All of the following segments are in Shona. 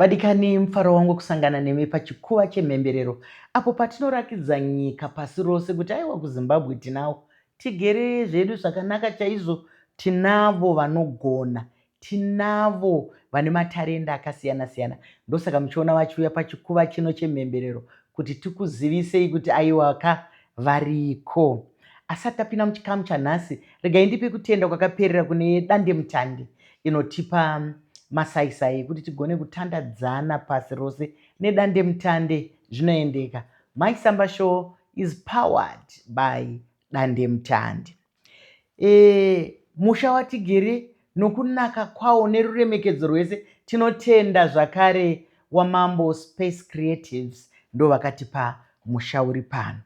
Vadikani, mufaro wangu kusangana nemi pachikuva chemhemberero apo patinorakidza nyika pasi rose kuti aiwa kuZimbabwe tinawo tigere zvedu zvakanaka chaizvo, tinavo vanogona, tinavo vane matarenda akasiyana siyana. Ndosaka muchiona vachiuya pachikuva chino chemhemberero kuti tikuzivisei kuti aiwa ka variko. Asati tapinda muchikamu chanhasi, regai ndipe kutenda kwakaperera kune dandemutande inotipa masaisai ekuti tigone kutandadzana pasi rose nedandemutande zvinoendeka. Mai Samba Show is powered by dandemutande. E, musha watigere nokunaka kwawo neruremekedzo rwese tinotenda zvakare waMambo Space Creatives ndo vakatipa musha uri pano.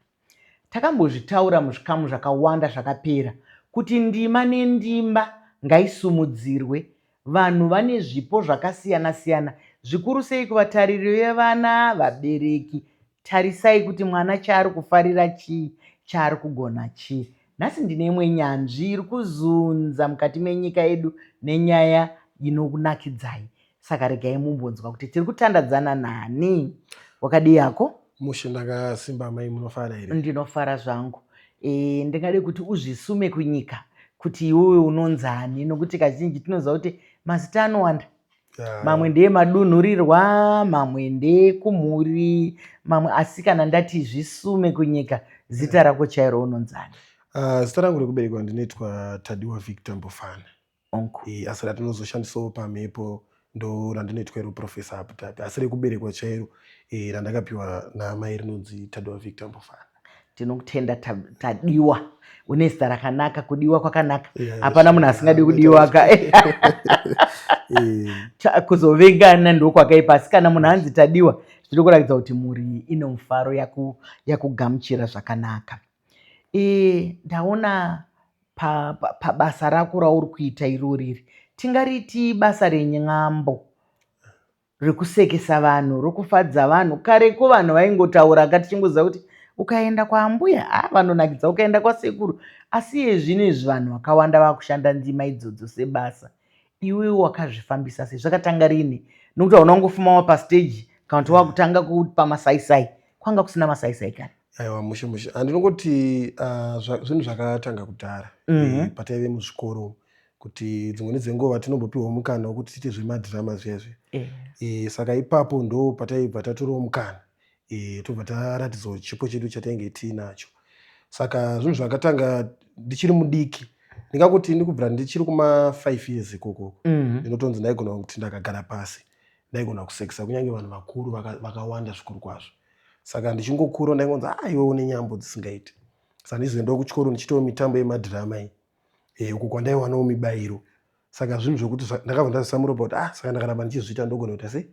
Takambozvitaura muzvikamu zvakawanda zvakapera kuti ndima nendima ngaisumudzirwe. Vanhu vane zvipo zvakasiyana-siyana, zvikuru sei kuvatariri vevana, vabereki. Tarisai kuti mwana chaari kufarira chii, chaari kugona chii. Nhasi ndine imwe nyanzvi iri kuzunza mukati menyika yedu nenyaya inokunakidzai. Saka regai mumbonzwa kuti tiri kutandadzana nani. Wakadii hako? Mushe, ndakasimba amai, munofara here? Ndinofara zvangu. E, ndingade kuti uzvisume kunyika kuti iwewe unonzani nokuti kazhinji tinoziva kuti mazita anowanda. Mamwe ndeemadunhurirwa, mamwe ndeekumhuri, mamwe asi kana ndati zvisume kunyika, zita rako chairo unonzani? Zita rangu rekuberekwa ndinoitwa Tadiwa Victor Mbofana. E, asi ratinozoshandisawo pamhepo ndo randinoitwa iro Professor Abutapi, asi rekuberekwa chairo e, randakapiwa naamai rinonzi Tadiwa Victor Mbofana. Tinokutenda Tadiwa, une zita rakanaka, kudiwa kwakanaka. Hapana munhu asingadi kudiwa ka. Kuzovengana ndokwakaipa, asi kana munhu anzi Tadiwa zviri kuratidza kuti mhuri ine mufaro yakugamuchira zvakanaka. E, ndaona pabasa pa, pa rako rauri kuita irori iri tingariti basa renyambo rekusekesa vanhu, rokufadza vanhu. Kareko vanhu vaingotaura ka, tichingoziva kuti ukaenda kwaambuya a vanonakidza, ukaenda kwasekuru. Asi iye zvino izvi vanhu vakawanda vakushanda ndima idzodzo sebasa. Iwewe wakazvifambisa sei? Zvakatanga rini? Nokuti hauna kungofuma wapasteji kana kuti wakutanga kupa masaisai. Kwanga kusina masaisai kare. Aiwa, mushe mushe, handinongoti zvinhu zvakatanga kudhara pataive muzvikoro, kuti dzimweni dzenguva tinombopiwa mukana wekuti tiite zvemadhirama zviya zviya. E, saka ipapo ndo pataibva tatorawo mukana e, tobva taratidzawo chipo chedu chatainge tiinacho. Saka zvinhu zvakatanga ndichiri mudiki, ndingakuti ndikubvira ndichiri kuma 5 years ikoko. Ndinotonzi ndaigona kuti ndakagara pasi ndaigona kusekesa kunyange vanhu vakuru vakawanda zvikuru kwazvo. Saka ndichingokura ndaingonzi, ah, iwe une nyambo dzisingaiti. Saka ndizoendawo kuchikoro ndichiitawo mitambo yemadhirama iyi, e, uko kwandaiwanawo mibayiro. Saka zvinhu zvokuti ndakabva ndazisamuropa kuti ah, saka ndakaramba ndichizviita ndogona kuita sei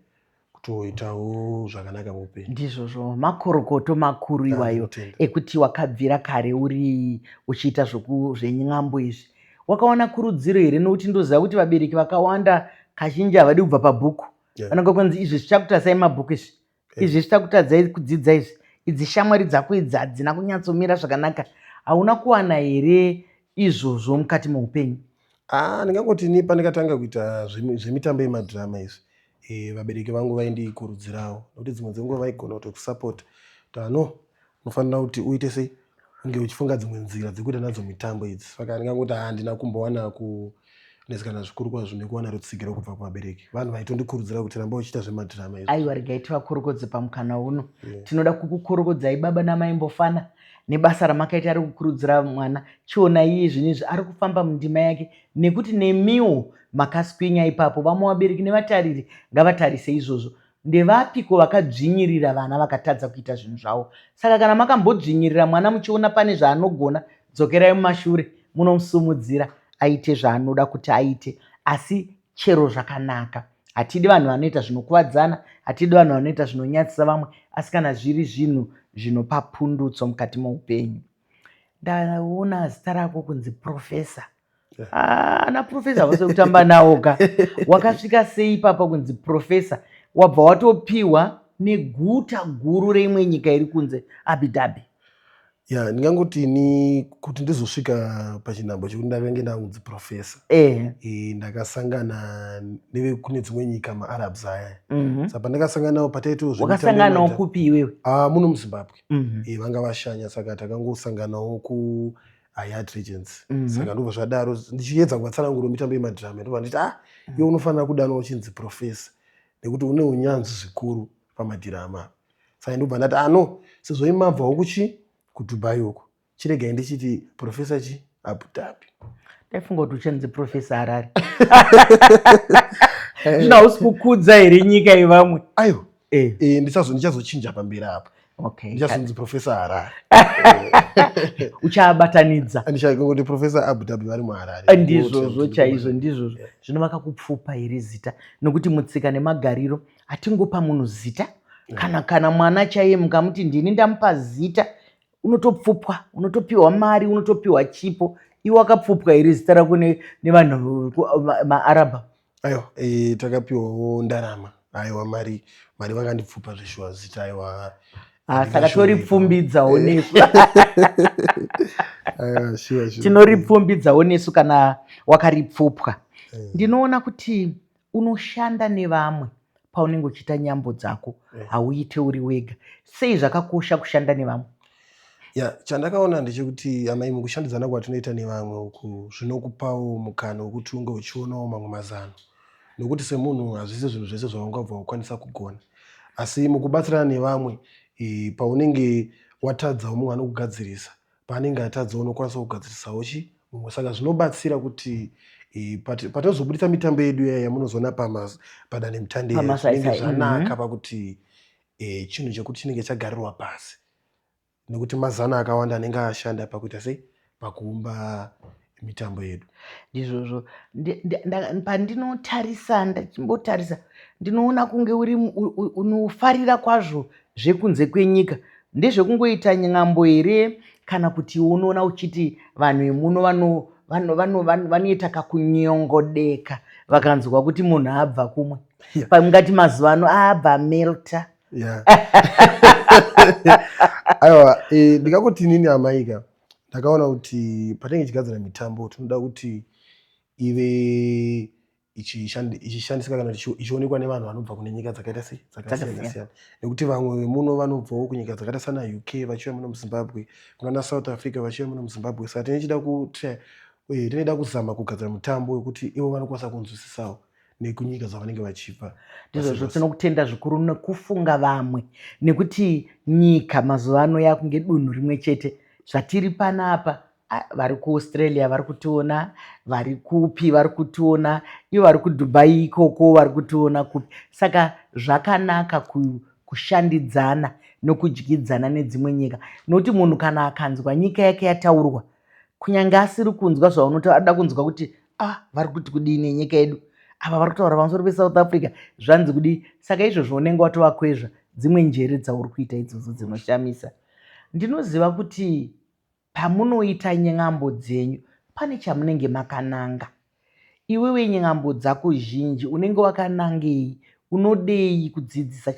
kutoitawo zvakanaka muupenyu. Ndizvozvo, makorokoto makuru iwayo ekuti wakabvira kare uri uchiita zvenyambo izvi. Wakawana kurudziro here? Nokuti ndoziva kuti vabereki vakawanda kazhinji havadi kubva pabhuku. Vanonga kunzi izvi zvichakutasai mabhuku izvi, izvi zvichakutadzai kudzidza izvi, idzi shamwari dzako idzi hadzina kunyatsomira zvakanaka. Hauna kuwana here izvozvo mukati meupenyu? Ah, ndingangoti ini pandikatanga kuita zvemitambo yemadhirama izvi, e, vabereki vangu vaindikurudzirawo, nokuti dzimwe dzenguva vaigona kutokusapota kuti ano unofanira kuti uite sei, unge uchifunga dzimwe nzira dzekuita nadzo mitambo idzi. Saka ndingangoti handina kumbowana kunetsekana zvikuru kwazvo nekuwana rutsigiro kubva kuvabereki. Vanhu vaitondikurudzira kuti ramba uchiita zvemadhirama izvi. Aiwa, regai tivakorokodze pamukana uno. Tinoda kukukorokodzai baba namai Mbofana nebasa ramakaita rekukurudzira mwana. Chiona iye zvino izvi ari kufamba mundima yake nekuti nemiwo makaswinya ipapo. Vamwe vabereki nevatariri ngavatarise izvozvo. Ndevapiko vakadzvinyirira vana vakatadza kuita zvinhu zvavo? Saka kana makambodzvinyirira mwana muchiona pane zvaanogona, dzokerai mumashure munomusumudzira aite zvaanoda kuti aite, asi chero zvakanaka. Hatidi vanhu vanoita zvinokuvadzana, hatidi vanhu vanoita zvinonyadzisa vamwe, asi kana zviri zvinhu zvinopa pundutso mukati moupenyu. Ndaona zita rako kunzi Professor. Ana Professor havasi kutamba nawo ka. Wakasvika sei ipapa kunzi Professor? Wabva watopiwa neguta guru reimwe nyika iri kunze, Abu Dhabi. Ya, ndingangoti ini kuti ndizosvika pachinhambo chekuti ndakange ndakunzi professor, ndakasangana nevekune dzimwe nyika, maArabs aya. Saka pandakasangana navo pataitawo Wakasanganawo kupi iwewe? Ah, muno muZimbabwe. Vanga vashanya, saka takangosanganawo kuHyatt Regency. Saka ndobva zvadaro, ndichiedza kuvatsanangura mitambo yemadhirama, ndobva nditi, "Ah, iwe unofanira kudanwa uchinzi professor nekuti une unyanzvi zvikuru pamadhirama." Saka ndobva ndati, "Ah no, sezvo imabvawo kuchi kuDubai uko, chiregai ndichiti Professor chi Abu Dhabi." Ndaifunga kuti uchanzi Professor Harare. Zvino hausi kukudza here nyika yevamwe? Aiwa. Ndichazochinja pamberi apa. Ndichazonzi Professor Harare. Uchabatanidza. Ndichangoti Professor Abu Dhabi vari muHarare. Ndizvozvo chaizvo, ndizvozvo. Zvino vakakupfupa here zita? Nokuti mutsika nemagariro hatingopa munhu zita. Kana mwana chaiye mukamuti ndini ndamupa zita, unotopfupwa, unotopiwa mari, unotopiwa chipo. Iwe wakapfupwa here zita rako nevanhu maArabha? Aiwa, takapiwawo ndarama. Aiwa, mari vakandipfupa zveshuwa zita, aiwa. Ah, saka toripfumbidzawo nesu. Aiwa, sure. Tinoripfumbidzawo nesu kana wakaripfupwa. Ndinoona kuti unoshanda nevamwe paunenge uchiita nyambo dzako. Hauite uri wega. Sei zvakakosha kushanda nevamwe? Ya, chandakaona ndechekuti, amai, mukushandidzana kwatinoita nevamwe uku, zvinokupawo mukana wekuti unge uchionawo mamwe mazano, nokuti semunhu hazvisi zvinhu zvese zvaungabva ukwanisa kugona, asi mukubatsirana nevamwe, paunenge watadzawo, mumwe anokugadzirisa, paanenge atadzawo, unokwanisa kugadzirisawo chi mumwe. Saka zvinobatsira kuti patinozobudisa mitambo yedu iya yamunozoona padandemutande, zvinenge Pamasaisai, zvanaka pakuti chinhu chekuti chinenge chagarirwa pasi, nekuti mazano akawanda anenge ashanda pakuita sei, pakuumba mitambo yedu. Ndizvozvo. Pandinotarisa, ndachimbotarisa, ndinoona kunge uri unofarira kwazvo zvekunze kwenyika. Ndezvekungoita nyambo here, kana kuti unoona uchiti vanhu vemuno vanoita kakunyongodeka vakanzwa kuti munhu abva kumwe? Pamungati mazuva ano abva melta. Aiwa, ndingangoti inini, amaika, ndakaona kuti patinenge tichigadzira mitambo, tinoda kuti ive ichishandiswa kana ichionekwa nevanhu vanobva kune nyika dzakaita sei, dzakasiyana siyana, nekuti vamwe vemuno vanobvawo kunyika dzakaita sana UK vachiuya muno muZimbabwe, kunana South Africa vachiuya muno muZimbabwe. Saka tinechida kuti tinoda kuzama kugadzira mutambo wekuti ivo vanokwanisa kunzwisisawo nekunyika dzavanenge vachibva. Ndizvozvo, tinokutenda zvikuru nekufunga vamwe, nekuti nyika mazuva ano yakunge dunhu rimwe chete. Zvatiri panapa, vari kuAustralia vari kutiona, vari kupi vari kutiona, ivo vari kuDubai ikoko vari kutiona kupi. Saka zvakanaka kushandidzana nokudyidzana nedzimwe nyika, nokuti munhu kana akanzwa nyika yake yataurwa, kunyange asiri kunzwa zvaunotaura, anoda kunzwa kuti, "Ah, vari kuti kudii nenyika yedu ava? Vari kutaura pamusoro peSouth Africa, zvanzi kudii?" Saka izvozvo unenge watovakwezva. Dzimwe njere dzauri kuita idzodzo dzinoshamisa. Ndinoziva kuti pamunoita nyambo dzenyu pane chamunenge makananga. Iwewe, nyambo dzako zhinji unenge wakanangei? Unodei kudzidzisa?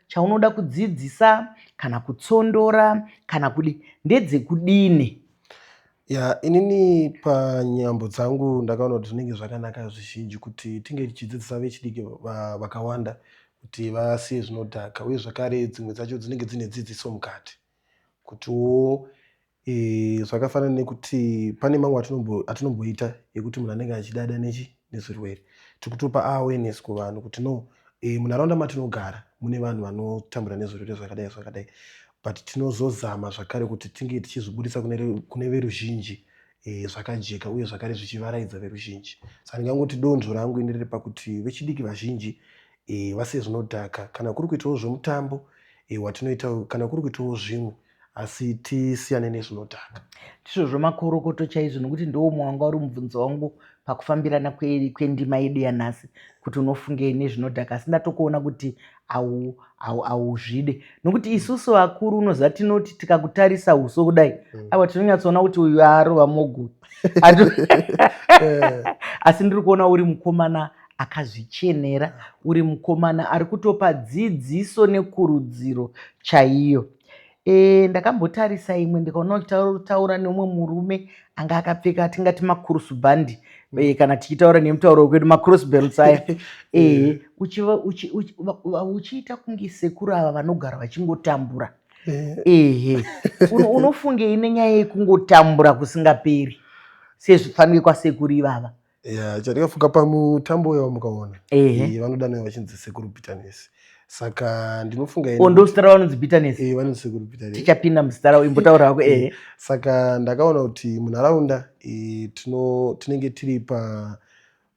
Chaunoda kudzidzisa kana kutsondora kana kudi, ndedzekudini? Ya, inini panyambo dzangu ndakaona kuti zvinenge zvakanaka zvizhinji kuti tinge tichidzidzisa vechidiki vakawanda kuti vasiye zvinodhaka, uye zvakare dzimwe dzacho dzinenge dzine dzidziso mukati, kutiwo zvakafanana nekuti pane mamwe atinomboita ekuti munhu anenge achidada nechi nezvirwere, tiri kutopa awareness kuvanhu kuti no, munharaunda matinogara mune vanhu vanotambura nezvirwere zvakadai zvakadai, but tinozozama zvakare kuti tinge tichizvibudisa kune veruzhinji zvakajeka, uye zvakare zvichivaraidza veruzhinji. Saka ndingangoti donzvo rangu ini riri pakuti vechidiki vazhinji vasiye zvinodhaka, kana kuri kuitawo zvemutambo watinoita, kana kuri kuitawo zvimwe, asi tisiyane nezvinodhaka. Ndizvozvo, makorokoto chaizvo, nokuti ndoumwe wanga uri mubvunzo wangu pakufambirana kwendima yedu yanhasi, kuti unofungei nezvinodhaka, asi ndatokuona kuti hauzvide, nokuti isusu vakuru, unoziva, tinoti tikakutarisa uso kudai, aiwa, tinonyatsoona kuti uyu arova mogu. Asi ndiri kuona uri mukomana akazvichenera, uri mukomana ari kutopa dzidziso nekurudziro chaiyo. E, ndakambotarisa imwe ndikaona uchitaura neumwe murume anga akapfeka tingati makurusubhandi e, kana tichitaura nemutauro wekwedu macross belts aya e, uchiita kunge sekuru ava vanogara vachingotambura. Ehe, unofungei nenyaya yekungotambura kusingaperi sezvifanike kwasekuru ivava? Ya, chandikafunga pamutambo uyo wamukaona, vanodanwa vachinzi Sekuru Bitterness, saka ndinofunga ini ndo zita ravo vanonzi Bitterness? Eh, vanonzi Sekuru Bitterness. Tichapinda muzita ravo, imbotaura hako, ehe. Saka ndakaona kuti munharaunda tinenge tiri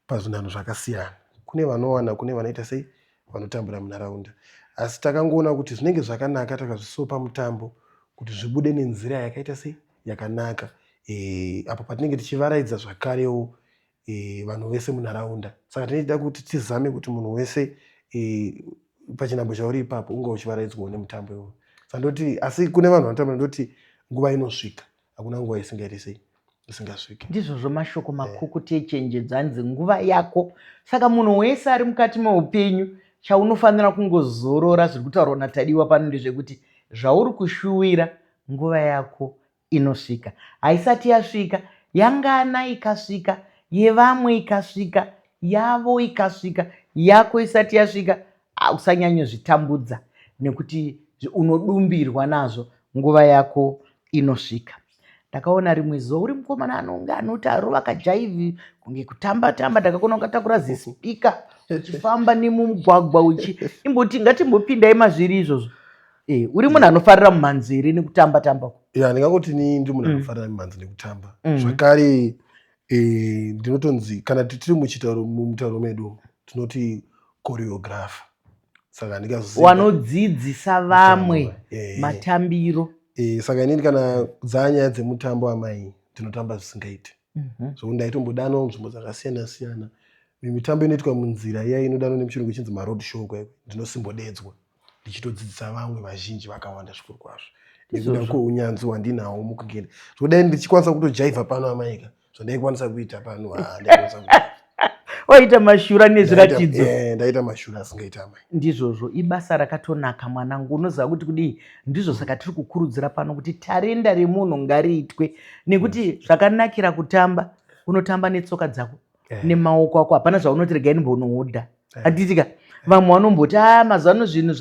pazvinhanho zvakasiyana. Kune vanowana, kune vanoita sei, vanotambura munharaunda, asi takangoona kuti zvinenge zvakanaka takazvisopa mutambo kuti zvibude nenzira yakaita sei, yakanaka, apo patinenge tichivaraidza zvakarewo vanhu vese munharaunda. Saka tinenge kuti tizame kuti munhu wese pachinhambo chauri ipapo unge uchivaraidzwawo nemutambo iwoyo. Saka ndoti, asi kune vanhu vanotambura, ndoti nguva inosvika, hakuna nguva isingaiti sei, isingasviki. Ndizvozvo, mashoko makukutu echenjedzo, hanzi nguva yako. Saka munhu wese ari mukati meupenyu, chaunofanira kungozorora, zviri kutaurwa naTadiwa pano ndezvekuti zvauri kushuwira, nguva yako inosvika. Haisati yasvika yangana, ikasvika yevamwe, ikasvika yavo, ikasvika yako isati yasvika, usanyanyozvitambudza nekuti unodumbirwa nazvo. Nguva yako inosvika. Ndakaona rimwe zuva uri mukomana anonge anoti arova kajaivhi kunge kutamba tamba. Ndakakuona wakatakura zispeaker uchifamba nemumugwagwa uchi imboti ngatimbopindai mazviri izvozvo. Uri munhu anofarira mumhanzi here nekutamba tamba? Ya, ndingangoti ni ndi munhu anofarira mimhanzi nekutamba. Zvakare ndinotonzi, kana tiri muchitauro, mumutauro medu tinoti choreographer, saka ndingazoziva Wanodzidzisa vamwe matambiro. Saka inini kana dzanyaya dzemutambo, amai, ndinotamba zvisingaiti, zvokuti ndaitombodanwa munzvimbo dzakasiyana siyana. Mitambo inoitwa munzira iya inodanwa nemuchirungu ichinzi maroad show kwaiko, ndinosimbodedzwa ndichitodzidzisa vamwe vazhinji vakawanda zvikuru kwazvo nekuda kweunyanzvi hwandinawo mukugenda. Zvokudai ndichikwanisa kutojaivha pano, amaika, zvandaikwanisa kuita pano, ndaikwanisa kuita. Waita mashura nezviratidzo. Ndaita mashura asingaita, amai. Ndizvozvo, ibasa rakatonaka, mwanangu. Unoziva kuti kudii? Ndizvo saka tiri kukurudzira pano kuti tarenda remunhu ngariitwe, nekuti zvakanakira kutamba, unotamba netsoka dzako nemaoko ako. Hapana zvaunoti regai ndimbonohodha, handitika? Vamwe vanomboti a mazuva ano zvinhu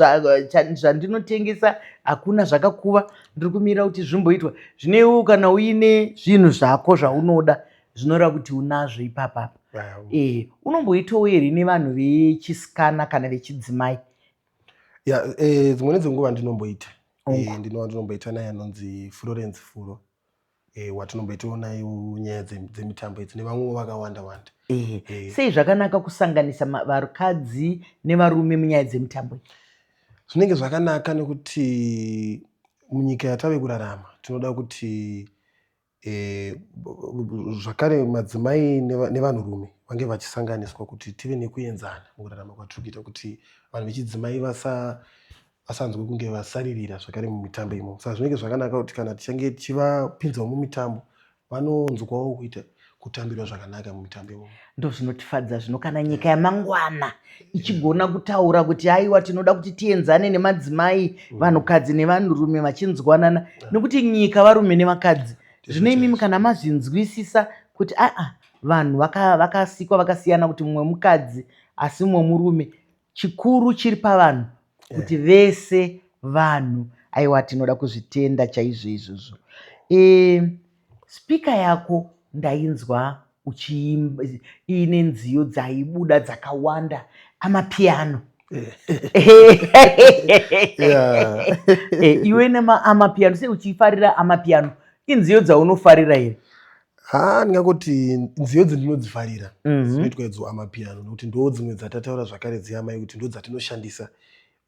zvandinotengesa hakuna zvakakuva, ndiri kumirira kuti zvimboitwa. Zvineiwo kana uine zvinhu zvako zvaunoda, zvinoreva kuti unazvo ipapapa. Unomboitawo here nevanhu vechisikana kana vechidzimai? Ya, dzimweni dzenguva ndinomboita. Ndinova ndinomboita naye anonzi Florence Furo, watinomboitawo nayo nyaya dzemitambo idzi nevamwewo vakawanda wanda. Sei zvakanaka kusanganisa vakadzi nevarume munyaya dzemitambo iyi? Zvinenge zvakanaka nekuti munyika yatave kurarama tinoda kuti zvakare madzimai nevanhurume vange vachisanganiswa kuti tive nekuenzana mukurarama kwatiri kuita, kuti vanhu vechidzimai vasanzwe kunge vasaririra zvakare mumitambo imomo. Saka zvinenge zvakanaka kuti kana tichange tichivapinzawo mumitambo, vanonzwawo kuita kutambirwa zvakanaka mumitambo imomo. Ndo zvinotifadza zvino kana nyika yamangwana ichigona kutaura kuti aiwa, tinoda kuti tienzane nemadzimai, vanhukadzi nevanhurume vachinzwanana, nekuti nyika varume nevakadzi. Zvino imimi kana mazvinzwisisa kuti aa, vanhu vakasikwa vakasiyana, kuti mumwe mukadzi asi mumwe murume, chikuru chiri pavanhu kuti vese vanhu. Aiwa, tinoda kuzvitenda chaizvo izvozvo. Speaker yako ndainzwa uchiimba iine nziyo dzaibuda dzakawanda, amapiano. Iwe nemaamapiano, sei uchifarira amapiano? Inziyo dzaunofarira here? Ha, ndingangoti nziyo dzindinodzifarira dzinoitwa idzo amapiano, nekuti ndo dzimwe dzatataura zvakare dziamai kuti ndo dzatinoshandisa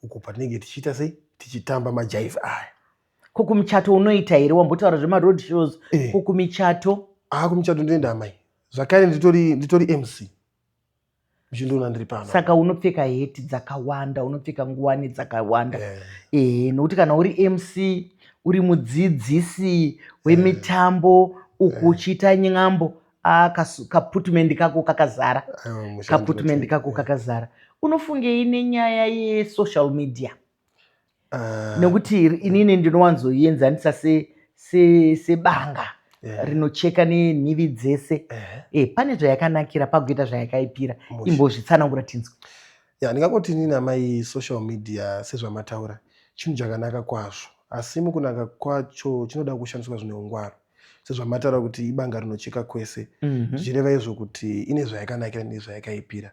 uko patinenge tichiita sei, tichitamba majaivhi aya. Ko kumuchato unoita here? Wambotaura zvemaroad shows. Ko kumichato? Ha, kumuchato ndinoenda, amai. Zvakare nditori MC, muchindiona ndiri pano. Saka unopfeka heti dzakawanda, unopfeka nguwani dzakawanda? Ehe, nokuti kana uri MC, uri mudzidzisi wemitambo, uku uchiita nyambo, kaputumendi kako kakazara. Aiwa, mushandi. Kaputumendi kako kakazara. Unofungei nenyaya yesocial media? Nekuti inini ndinowanzoienzanisa sebanga se, se rinocheka nenhivi dzese. Pane zvayakanakira pakuita zvayakaipira. Imbozvitsanangura tinzwe. Ya, ndingangoti inini amai, social media sezvamataura chinhu chakanaka kwazvo, asi mukunaka kwacho chinoda kushandiswa zvine ungwaro. Sezvamataura kuti ibanga rinocheka kwese, zvichireva izvo kuti ine zvayakanakira nezvayakaipira.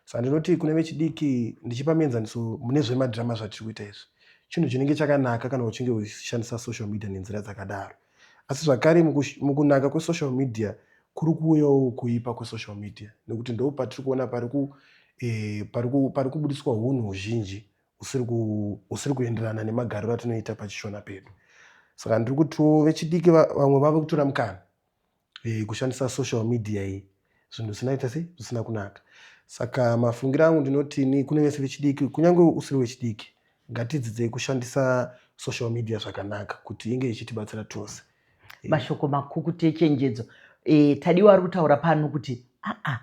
Saka ndinoti kune vechidiki, ndichipa muenzaniso mune zvemadhirama zvatiri kuita izvi, chinhu chinenge chakanaka kana uchinge uchishandisa social media nenzira dzakadaro. Asi zvakare mukunaka kwesocial media kuri kuuyawo kuipa kwesocial media, nekuti ndo patiri kuona pari kubudiswa hunhu huzhinji husiri kuenderana nemagariro atinoita pachishona pedu. Saka ndiri kutiwo vechidiki vamwe vave kutora mukana kushandisa social media iyi zvinhu zvisina ita sei, zvisina kunaka. Saka mafungiro angu ndinoti ini kune vese vechidiki, kunyange usiri wechidiki, ngatidzidzei kushandisa social media zvakanaka kuti inge ichitibatsira tose. Mashoko makukutu echenjedzo. Tadiwa ari kutaura pano kuti aa,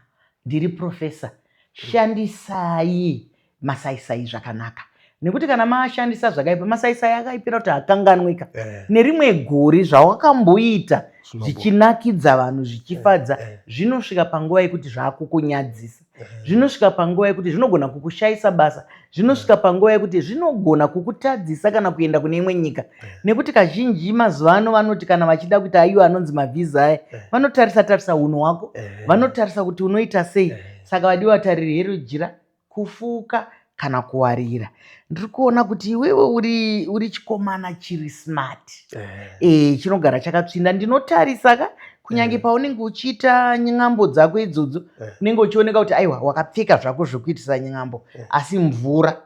ndiri professor, shandisai masaisai zvakanaka, nekuti kana maashandisa zvakaipa, masaisai akaipira kuti akanganwika. Nerimwe gore zvawakamboita zvichinakidza vanhu, zvichifadza, zvinosvika panguva yekuti zvakukunyadzisa, zvinosvika panguva yekuti zvinogona kukushayisa basa, zvinosvika panguva yekuti zvinogona kukutadzisa kana kuenda kune imwe nyika, nekuti kazhinji mazuva ano vanoti kana vachida kuita aiwa anonzi mavhiza aya, vanotarisa tarisa unhu hwako, vanotarisa kuti unoita sei. Saka vadiwa tariri hero jira kufuka kana kuwarira. Ndiri kuona kuti iwewe uri chikomana chiri smart, chinogara chakatsvinda. Ndinotarisa ka, kunyange paunenge uchiita nyambo dzako idzodzo, unenge uchioneka kuti aiwa, wakapfeka zvako zvekuitisa nyambo, asi mvura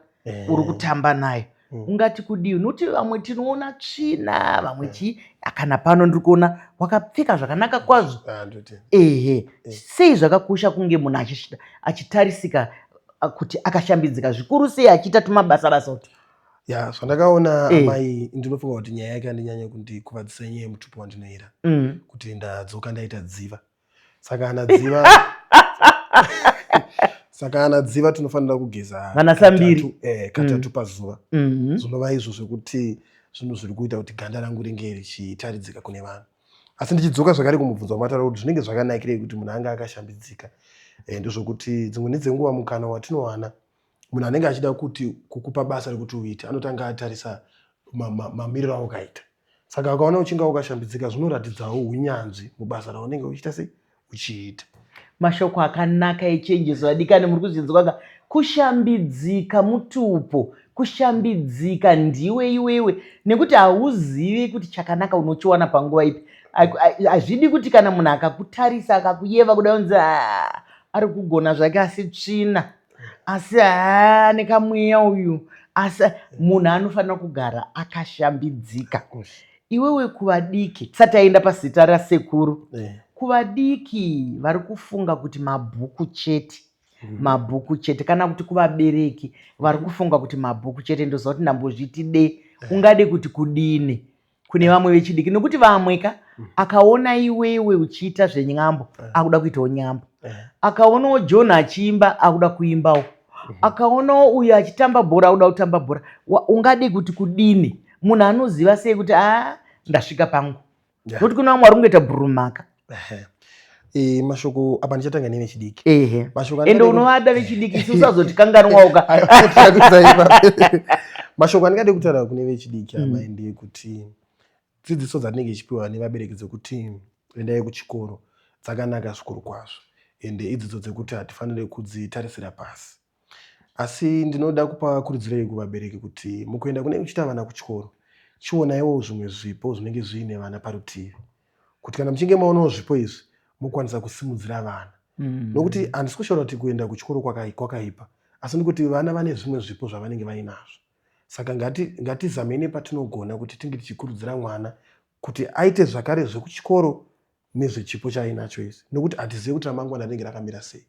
uri kutamba nayo. Ungati kudii? Nokuti vamwe tinoona tsvina, vamwe chii. Kana pano ndiri kuona wakapfeka zvakanaka kwazvo. Ah, ndoti. Ehe, sei zvakakosha kunge munhu achitarisika kuti akashambidzika, zvikuru sei achiita tumabasa basa utu? Ya, zvandakaona, amai, ndinofunga kuti nyaya yake yandinyanya kundikuvadzisa inyaya yemutupo wandinoira, kuti ndadzoka ndaita dziva. Saka ana dziva tinofanira kugeza Vana sambiri. katatu pazuva, zvinova izvo zvekuti zvinhu zviri kuita kuti ganda rangu ringe richitaridzika kune vanhu. Asi ndichidzoka zvakare kumubvunzo wamataura kuti zvinenge zvakanakirei kuti munhu ange akashambidzika, ndezvokuti dzimweni dzenguva mukana watinowana, munhu anenge achida kuti kukupa basa rekuti uite, anotanga atarisa mamiriro awakaita. Saka akaona uchinge wakashambidzika, zvinoratidzawo unyanzvi mubasa raunenge uchiita sei, uchiita. Mashoko akanaka echenjezo. Vadikani, muri kuzvinzwa ka? Kushambidzika mutupo, kushambidzika ndiwe iwewe, nekuti hauzivi kuti chakanaka unochiwana panguva ipi. Hazvidi kuti kana munhu akakutarisa, akakuyeva kudai, unzi, "Ah, ari kugona zvake, asi tsvina, asi haa, nekamweya uyu." Asi munhu anofanira kugara akashambidzika. Iwewe, kuvadiki, tisati aenda pazita rasekuru, kuvadiki vari kufunga kuti mabhuku chete, mabhuku chete, kana kuti kuvabereki vari kufunga kuti mabhuku chete, ndoziva kuti ndambozviti de, ungade kuti kudini kune vamwe vechidiki? Nekuti vamwe ka, akaona iwewe uchiita zvenyambo, akuda kuitawo nyambo. Akaonawo John achiimba, akuda kuimbawo. Akaonawo uyu achitamba bhora, akuda kutamba bhora. Ungade kuti kudini? Munhu anoziva sei kuti a, ndasvika pangu? Nokuti kuna vamwe vari kungoita bhurumaka. Ehe. Mashoko apa ndichatanga nevechidiki. Mashoko ende unovada vechidiki, isi usazotikanganwawo ka. Aiwa, tirakuisa ipapo. Mashoko andingade kutaura kune vechidiki, amai, ndeyekuti dzidziso dzatinenge ichipiwa nevabereki dzekuti endai kuchikoro dzakanaka zvikuru kwazvo, ende idzidzo dzekuti hatifaniri kudzitarisira pasi. Asi ndinoda kupa kurudziro iyi kuvabereki kuti mukuenda kunenge kuchiita vana kuchikoro, chionaiwo zvimwe zvipo zvinenge zviine vana parutivi, kuti kana muchinge maonawo zvipo izvi, mokwanisa kusimudzira vana, nokuti handisi kushaura kuti kuenda kuchikoro kwakaipa, asi ndikuti vana vane zvimwe zvipo zvavanenge vainazvo. Saka ngatizamei nepatinogona kuti tinge tichikurudzira mwana kuti aite zvakare zvekuchikoro nezvechipo chaainacho izvi, nekuti hatizivi kuti ramangwana rinenge rakamira sei.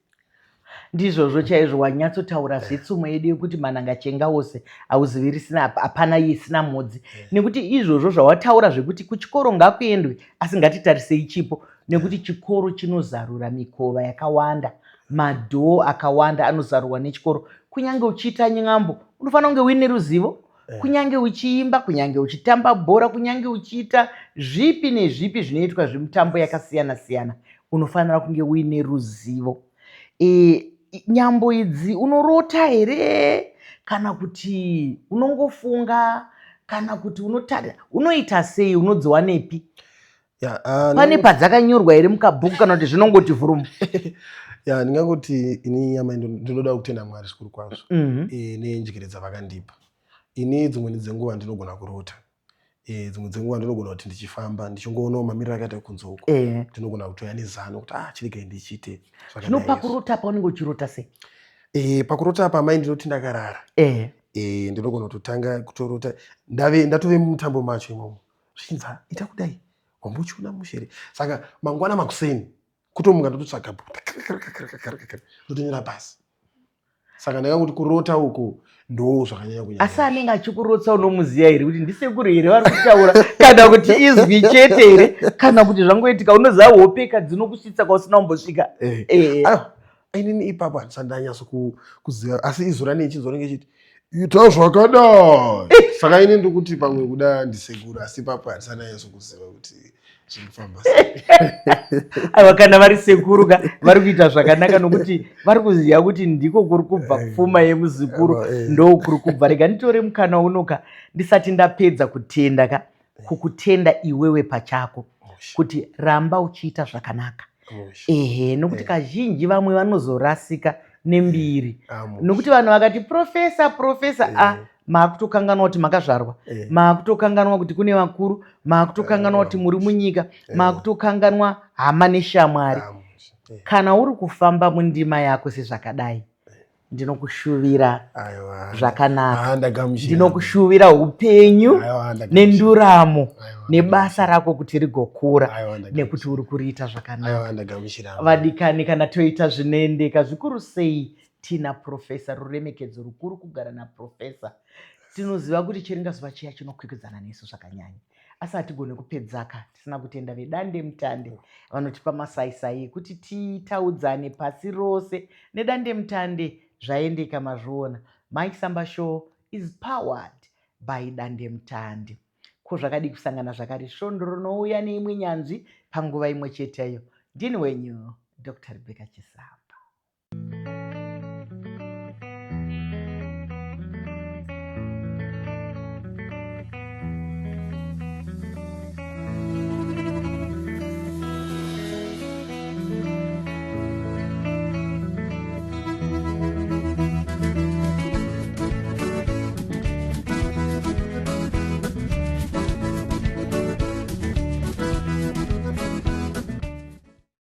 Ndizvozvo chaizvo. Wanyatsotaura zvetsumo yedu yekuti mananga chenga wose hauzivi risina, hapana isina mhodzi, nekuti izvozvo zvawataura zvekuti kuchikoro ngakuendwe, asi ngatitarisei chipo, nekuti chikoro chinozarura mikova yakawanda, madhoo akawanda anozarurwa nechikoro. Kunyange uchiita nyambo, unofanira kunge uine ruzivo. eh. Kunyange uchiimba, kunyange uchitamba bhora, kunyange uchiita zvipi nezvipi zvinoitwa zvemitambo yakasiyana siyana, unofanira kunge uine ruzivo. E, nyambo idzi unorota here kana kuti unongofunga kana kuti unotarira, unoita sei, unodziwanepi? Yeah, uh, pane padzakanyorwa here mukabhuku kana kuti zvinongoti vhurumu? Ya, ndingangoti ini nyama ndinoda kutenda Mwari zvikuru kwazvo e, nenjere dzavakandipa ini. Dzimweni dzenguva ndinogona kurota, e, dzimwe dzenguva ndinogona kuti ndichifamba ndichingoonawo mamiriro akaita kunze uko, ndinogona kutouya nezano kuti, ah, chiregai ndichiite. Zvino pakurota paunenge uchirota sei? E, pakurota apa mai, ndinoti ndakarara, e, ndinogona kutotanga kutorota ndave ndatove mumutambo macho imomo, zvichinzi, "Ita kudai, wambochiona mushere." Saka mangwana makuseni kutomuka ndototsvaga bhuku, ndotonyora pasi. Saka ndakangoti kurota uku ndo zvakanyanya kunyanya. Asi anenge achikurotsa unomuziva here kuti ndisekuru here vari kutaura, kana kuti izwi chete here, kana kuti zvangoitika? Unoziva hopeka dzinokusvitsa kwausina kumbosvika. Eh. Aiwa, inini ipapo handisati ndanyatso kuziva, asi izwi ranei chinzwa ringe chiti, "Ita zvakadai." Saka ini ndikuti pamwe kuda ndisekuru, asi ipapo handisati ndanyatso kuziva kuti zvinofamba sei. Aiwa, kana vari sekuru ka, vari kuita zvakanaka nokuti vari kuziva kuti ndiko kuri kubva pfuma yemuzukuru. Ndo kuri kubva. Rega nditore mukana unoka ndisati ndapedza kutenda ka, kukutenda iwewe pachako kuti ramba uchiita zvakanaka. Ehe, nokuti kazhinji vamwe vanozorasika nembiri, nokuti vanhu vakati professor, professor, a maakutokanganwa kuti makazvarwa, maakutokanganwa kuti kune vakuru, maakutokanganwa kuti muri munyika, maakutokanganwa hama neshamwari. Kana uri kufamba mundima yako sezvakadai, ndinokushuvira zvakanaka. Ah, ndagamuchira. Ndinokushuvira upenyu Aiwa, ndagamuchira. nenduramo Aiwa, nebasa rako kuti rigokura, Aiwa, ndagamuchira. nekuti uri kuriita zvakanaka. Aiwa, ndagamuchira. Vadikani, kana toita zvinoendeka zvikuru sei tina professor. Ruremekedzo rukuru kugara naprofessor. Tinoziva kuti chiringazuva chiya chinokwikwidzana nesu zvakanyanya, asi hatigoni kupedzaka tisina kutenda vedande mutande vanotipa masaisai ekuti titaudzane pasi rose. Nedande mutande zvaendeka, mazviona. Mike Samba Show is powered by Dande Mutande. Ko zvakadii kusangana zvakare svondo rinouya neimwe nyanzvi panguva imwe cheteyo? Ndini wenyu Dr Rebecca Chisamba.